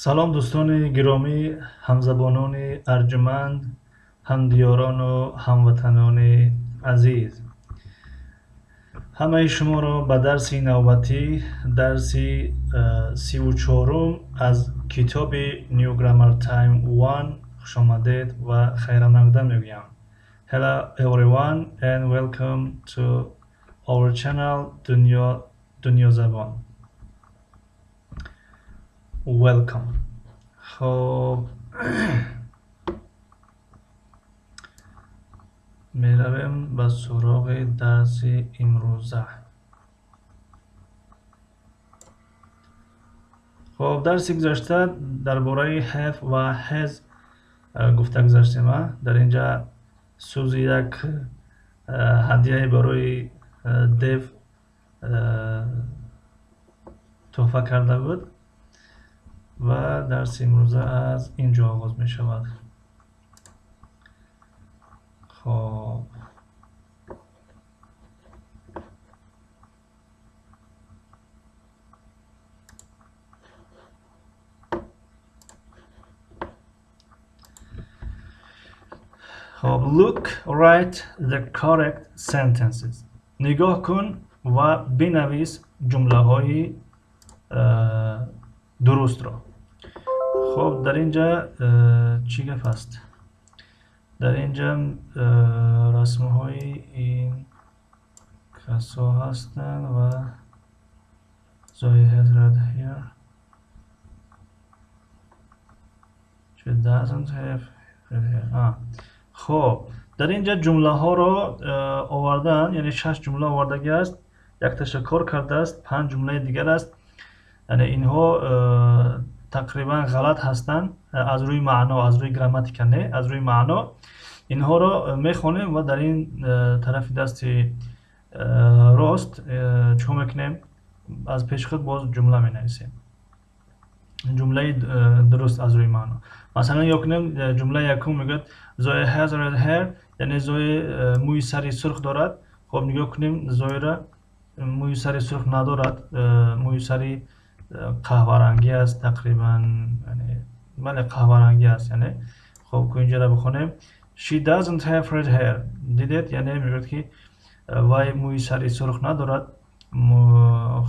Салом, дӯстони гиромӣ, ҳамзабонони арҷуманд, ҳамдиёрону ҳамватанони азиз. Ҳамаи шуморо ба дарси навбатӣ, дарси 34-ум аз китоби New Grammar Time 1 хушомадед ва хайрамақдам мегӯям. Hello everyone and welcome to our channel Dunyo Zabon. Welcome. Хоб, меравем ба суроғи дарси имрӯза. Хоб, дарси гузашта дар бораи have ва has гуфта гузаштем. Дар инҷа Сӯзи як ҳадияе барои Дев туҳфа карда буд ва дарси имрӯза аз ин ҷо оғоз мешавад. Хоб, хоб, look, write the correct sentences. Нигоҳ кун ва бинавис ҷумлаҳои дурустро. Хоб, дар ин ҷа чӣ гап аст? Дар ин ҷа расмҳои ин касо ҳастанд ва Zoe has red hair. She doesn't have red hair. Хоб, дар ин ҷа ҷумлаҳоро овардаанд, яъне 6 ҷумла овардагӣ аст, якташа кор кардааст, 5 ҷумлаи дигар аст. Яъне инҳо тақрибан ғалат ҳастанд аз рӯи маъно, аз рӯи грамматика не, аз рӯи маъно. Инҳоро мехонем ва дар ин тарафи дасти рост чӣ мекунем? Аз пеши худ боз ҷумла менависем. Ҷумлаи дуруст аз рӯи маъно. Масалан, ё кунем ҷумлаи якум мегӯяд Zoe has red hair, яъне Zoe мӯи сари сурх дорад. Хоб, нигоҳ кунем, Зоира мӯи сари сурх надорад, мӯи сари қаҳварангӣ аст тақрибан, яъне бале, қаҳварангӣ аст, яъне. Хоб, ку инҷаро бихонем. She doesn't have red hair. Дидед, яъне мегӯяд ки вай мӯи сари сурх надорад.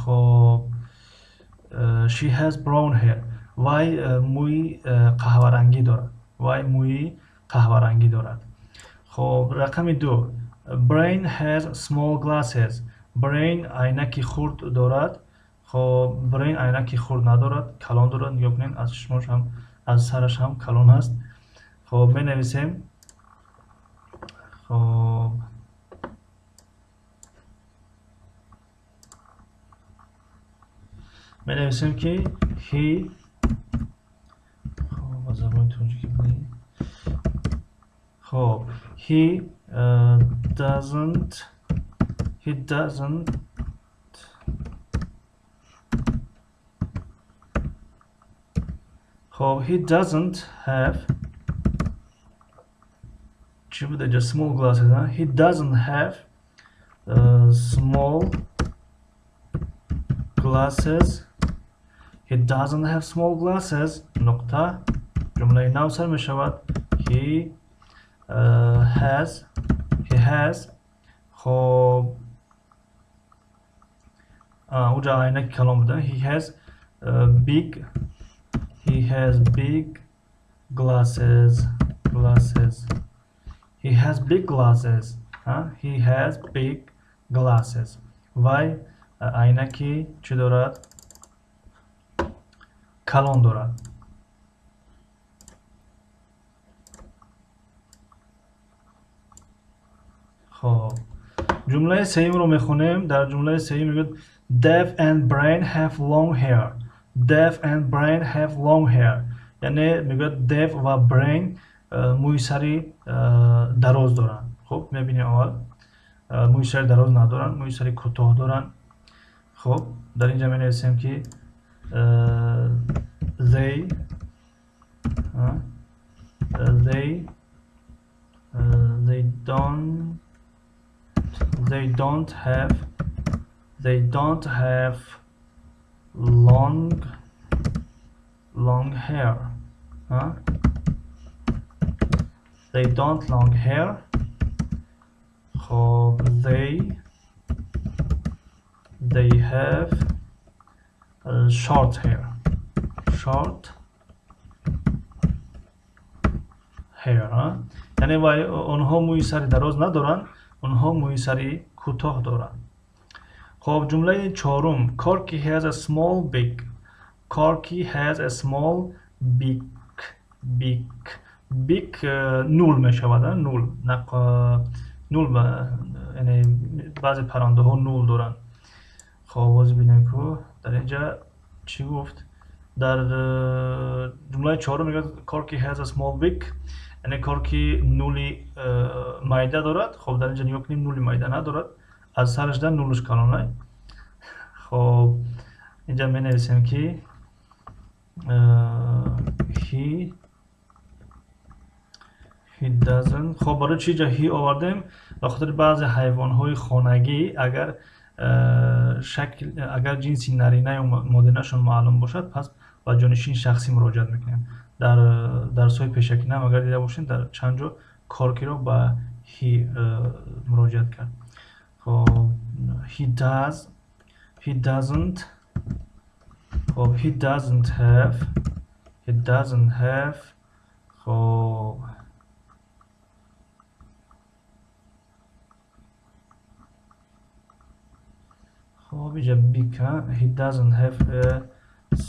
Хоб, she has brown hair. Вай мӯи қаҳварангӣ дорад. Вай мӯи қаҳварангӣ дорад. Хоб, рақами 2. Brain has small glasses. Brain айнаки хурд дорад. Хоб, Brain айнаки хурд надорад, калон дорад. Нигоҳ кунед, аз чишмош ҳам, аз сараш ҳам калон аст. Хоб, менависем. Хоб, менависем ки he, хоб, ба забони тоҷикӣ, хоб, he doesn't, he doesn't, хоб, he doesn't have чӣ буда ҷа? Small glasses, ha? He doesn't have small glasses. He doesn't have small glasses. Нуқта. Ҷумлаи нав сар мешавад. He has, he has, хоб, уҷа айнаки калон буда. He has big, he has big glasses, glasses. He has big glasses. He has big glasses. Вай айнаки чӣ дорад? Калон дорад. Хоб, ҷумлаи сеюмро мехонем. Дар ҷумлаи сеюм мегӯяд Dev and Brain have long hair. Dev and Brain have long hair. Яъне мегӯяд Dev ва Brain мӯи сари дароз доранд. Хоб, мебинем, аввал мӯи сари дароз надоранд, мӯи сари кӯтоҳ доранд. Хоб, дар инҷа менависем ки they, they, they don't, they don't have, they don't have long Long hair. They don't long hair. خب، they have short hair. Short hair. Яъне онҳо мӯи сари дароз надоранд, онҳо мӯи сари кӯтоҳ доранд. Хоб, ҷумлаи чорум: Corky has a small beak. Corky has a small beak. Beak, beak, нул мешавад. Нул, нул, яъне баъзе паррандаҳо нул доранд. Хоб, боз бинем, ку дар инҷа чӣ гуфт. Дар ҷумлаи чорум мегӯяд: Corky has a small beak, яъне Корки нули майда дорад. Хоб, дар инҷа нигоҳ кунем, нули майда надорад, аз сараш да нулаш калонай. Хоб, инҷа менависем, ки he doesn't. Хоб, барои чӣ инҷа he овардем? Ба хотири баъзе ҳайвонҳои хонагӣ, агар шакл, агар ҷинси наринаю модинашон маълум бошад, пас ба ҷонишини шахсӣ муроҷиат мекунем. Дар дарсҳои пешакинаам агар дида бошем, дар чанд ҷо Коркиро ба he муроҷиат кард. Хоб, he does, he doesn't. Хоб, he doesn't have, he doesn't have. Хоб, хоб, инҷа beak. He doesn't have a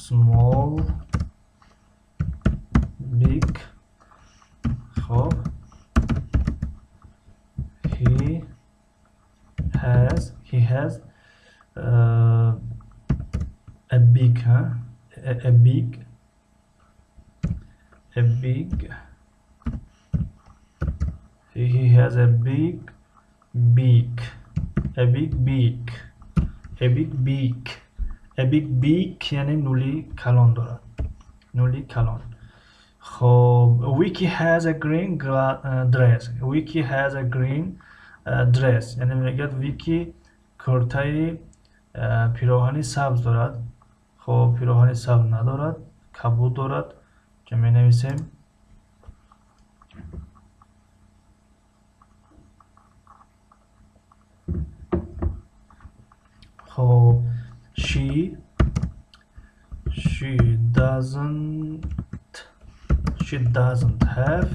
small beak. Хоб, he has a big, huh? A big, a big, he has a big beak, a big beak, a big beak, a big beak, яъне нули калон дорад, нули калон. Хоб, Vicky has a green dress. Vicky has a green dress, яъне мегӯяд, Вики куртаи, пироҳани сабз дорад. Хоб, пироҳани сабз надорад, кабуд дорад. Ча менависем? Хоб, she doesn't have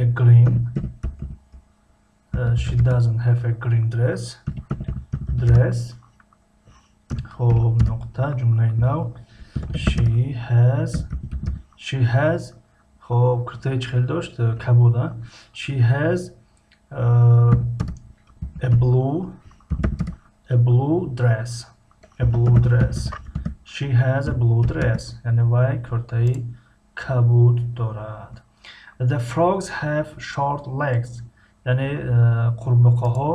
a green, she doesn't have a green dress. Хоб, нуқта, ҷумлаи нав: she has. Хоб, куртаи чӣ хел дошт? Кабуд. She has a blue dress, a blue dress. She has a blue dress, яъне вай куртаи кабуд дорад. The frogs have short legs, яъне қурбоқаҳо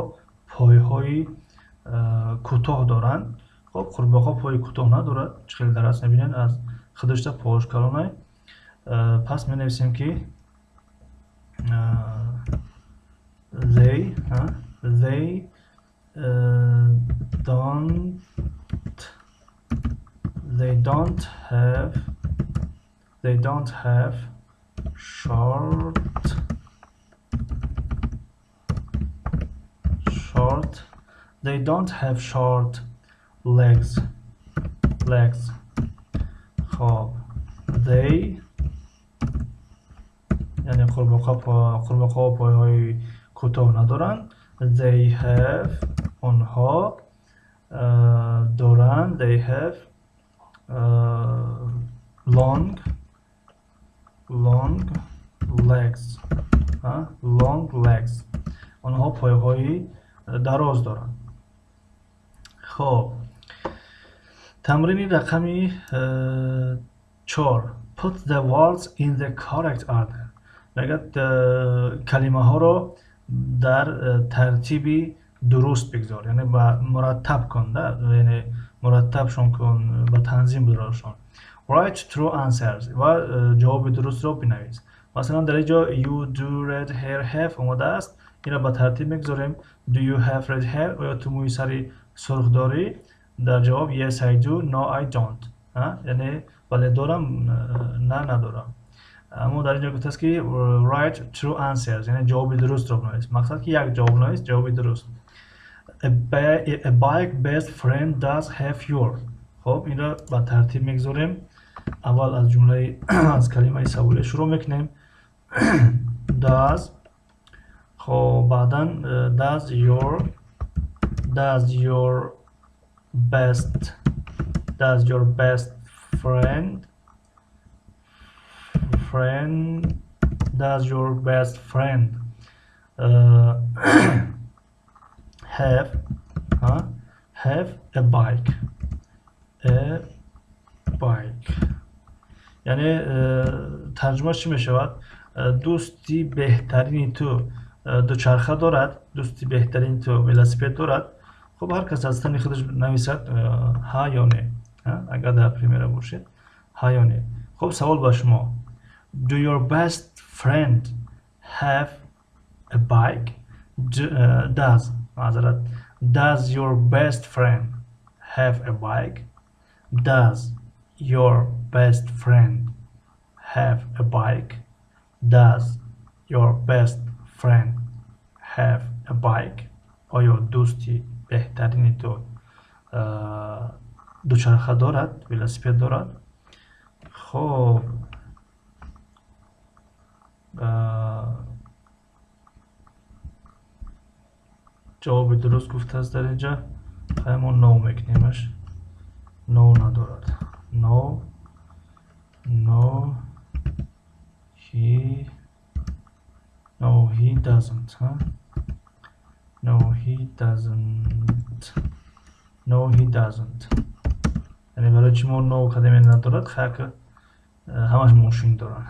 пойҳои кӯтоҳ доранд. Хоб, қурбоқа пои кӯтоҳ надорад, чӣ хеле дар асл мебинед, аз худашта пош калонай. Пас менависем, ки they don't have, they don't have short, they don't have short legs. خب، they، یعنی قورباغه پایهای کوتاه ندارند. They have، آنها دارند. They have long legs, long legs. آنها پایهای دراز دارند. خب، تمرین رقمی 4: put the words in the correct order. میگه کلمه ها رو در ترتیبی درست بگذار، یعنی با مرتب کن، یعنی مرتبشون کن، با تنظیم بدارشون. Write true answers، و جواب درست رو بنویس. مثلا در اینجا you do red hair have اومده است. این را با ترتیب میگذاریم. Do you have red hair؟ آیا تو موی سری سرخ داری؟ در جواب yes, I do. No, I don't. Яъне бале дорам, на надорам. Аммо дар инҷо гуфтааст, ки write true answers, яъне ҷавоби дурустро бинавис. Мақсад, ки як ҷавоб навис, ҷавоби дуруст. A bike best friend does have your. Хоб, инро ба тартиб мегузорем. Аввал аз ҷумлаи, аз калимаи саволе шурӯъ мекунем. Does. Хоб, баъдан does your best friend does your best friend have a bike? A bike. Яъне тарҷумааш чӣ мешавад? Дӯсти беҳтарини ту дучарха дорад? Дӯсти беҳтарини ту велосипед дорад? Хуб, ҳар кас аз тани худаш нависад, ҳа ё не, агар дар примера бошед, ҳа ё не. Хуб, савол ба шумо: do your best friend have a bike? Does, маъзарат, does your best friend have a bike? Does your best friend have a bike? Does your best friend have a bike? Оё дӯсти беҳтарини ту дучарха дорад, велосипед дорад? Хоб, ҷавоби дуруст гуфтааст дар инҷа. Хай, мо no мекунемаш. No, надорад. No, he, no, he doesn't, huh? No, he doesn't. No, he doesn't. Яъне барои чӣ мо no кардем, надорад? Хай, ҳамаш мошин доранд.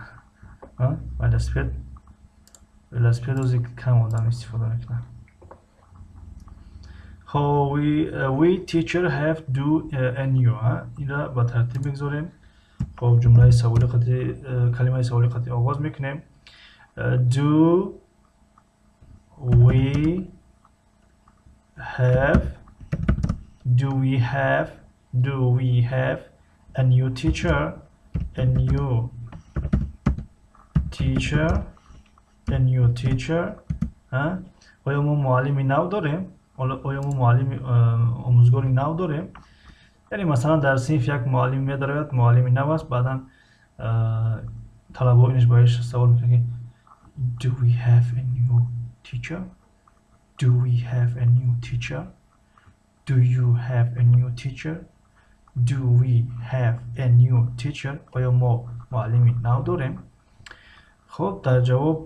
Велосипед ози кам одам истифода мекунад. Хоб, we teacher have do a new. Инра ба тартиб мегузорем. Хоб, ҷумлаи саволи қати, калимаи саволи қати оғоз мекунем. Do we have, do we have a new teacher? A new teacher, a new teacher. Оё мо муаллими нав дорем? Оё мо муаллими, омӯзгори нав дорем? Яъне, масалан, дар синф як муаллим медарояд, муаллими нав аст. Баъдан талабаҳо ба иш савол мекунанд, ки do we have a new teacher? Do we have a new teacher? Do you have a new teacher? Do we have a new teacher? Оё мо муаллими нав дорем? Хуб, дар ҷавоб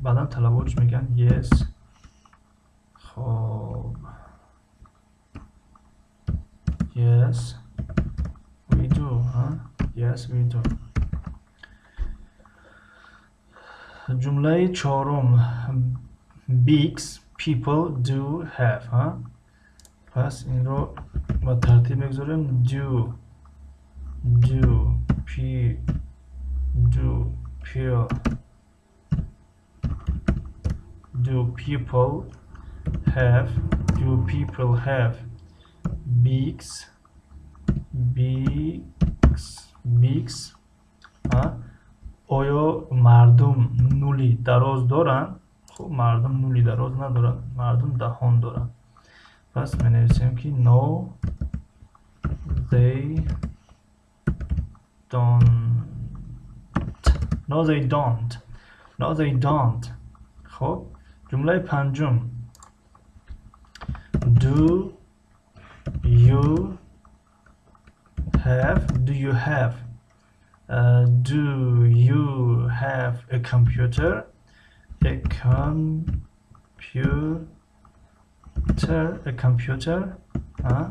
баъдан талабаҳо чӣ мегӯянд? Yes. Хоб, yes, we do, huh? Yes, we do. Ҷумлаи чорум: beaks people do have, huh? Пас инро ба тартиб мегузорем. Do p do p do people have, do people have beaks? Beaks, beaks. Оё мардум нули дароз доранд? Хуб, мардум нули дароз надоранд, мардум даҳон доранд. Пас менависем, ки no, they don't. No, they don't. No, they don't. Хуб, ҷумлаи панҷум: do you have, do you have a computer? A computer, a computer.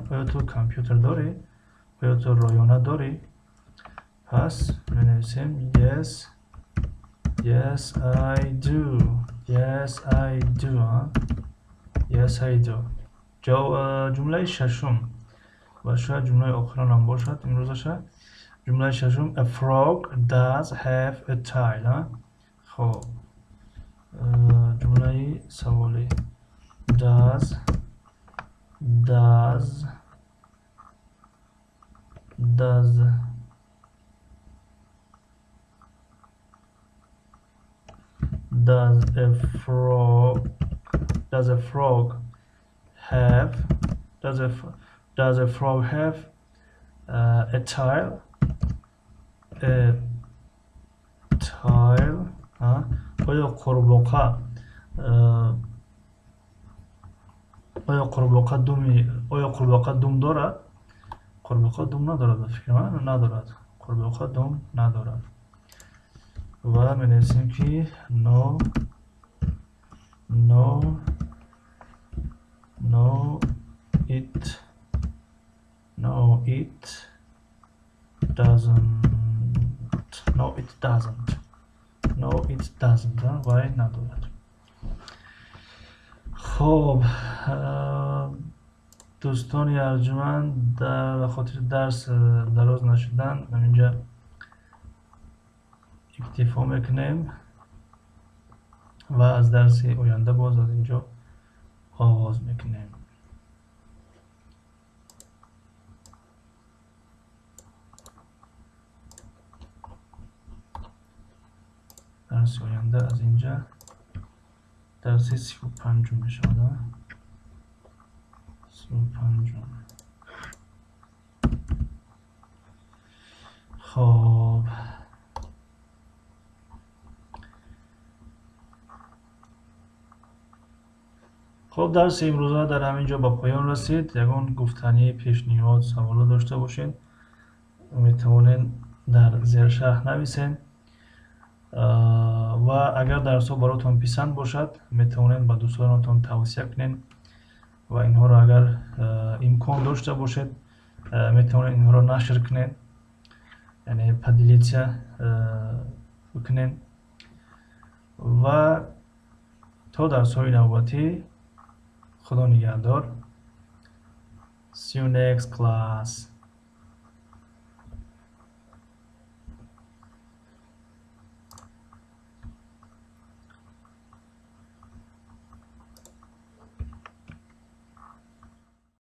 Оё ту компютер дорӣ? Оё ту роёна дорӣ? Пас менависем: yes, yes, I do. Yes, I do, huh? Yes, I do. Ҷумлаи шашум ва шояд ҷумлаи охиронам бошад имрӯзаша. Ҷумлаи шашум: a frog does have a tail, huh? Хоб, ҷумлаи саволӣ: does Does does a frog does a frog have does a does a frog have a tail? A tail. Оё қурбоқа оё қурбоқа дум дорад? Қурбоқа дум надорад, ба фикри ман надорад. Қурбоқа дум надорад. Ва менависем, ки no, it no, it doesn't. No, it doesn't. No, it doesn't. Вай надорад. Хоб, дӯстони арҷуманд, дар хотири дарс дароз нашудан ҳаминҷа иктифо мекунем ва аз дарси оянда боз аз инҷо оғоз мекунем. Дарси оянда аз инҷа дарси 35-ум мешавад, 35-ум. Хоб, дарси имрӯза дар ҳамин ҷо ба поён расид. Ягон гуфтанӣ, пешниҳод, саволо дошта бошед, метавонед дар зершарҳ нависед ва агар дарсҳо баротон писанд бошад, метавонед ба дӯстонатон тавсия кунед ва инҳоро, агар имкон дошта бошед, метавонед инҳоро нашр кунед, яъне поделиться бикунед. Ва то дарсҳои навбатӣ Худо нигаҳдор. See you next class.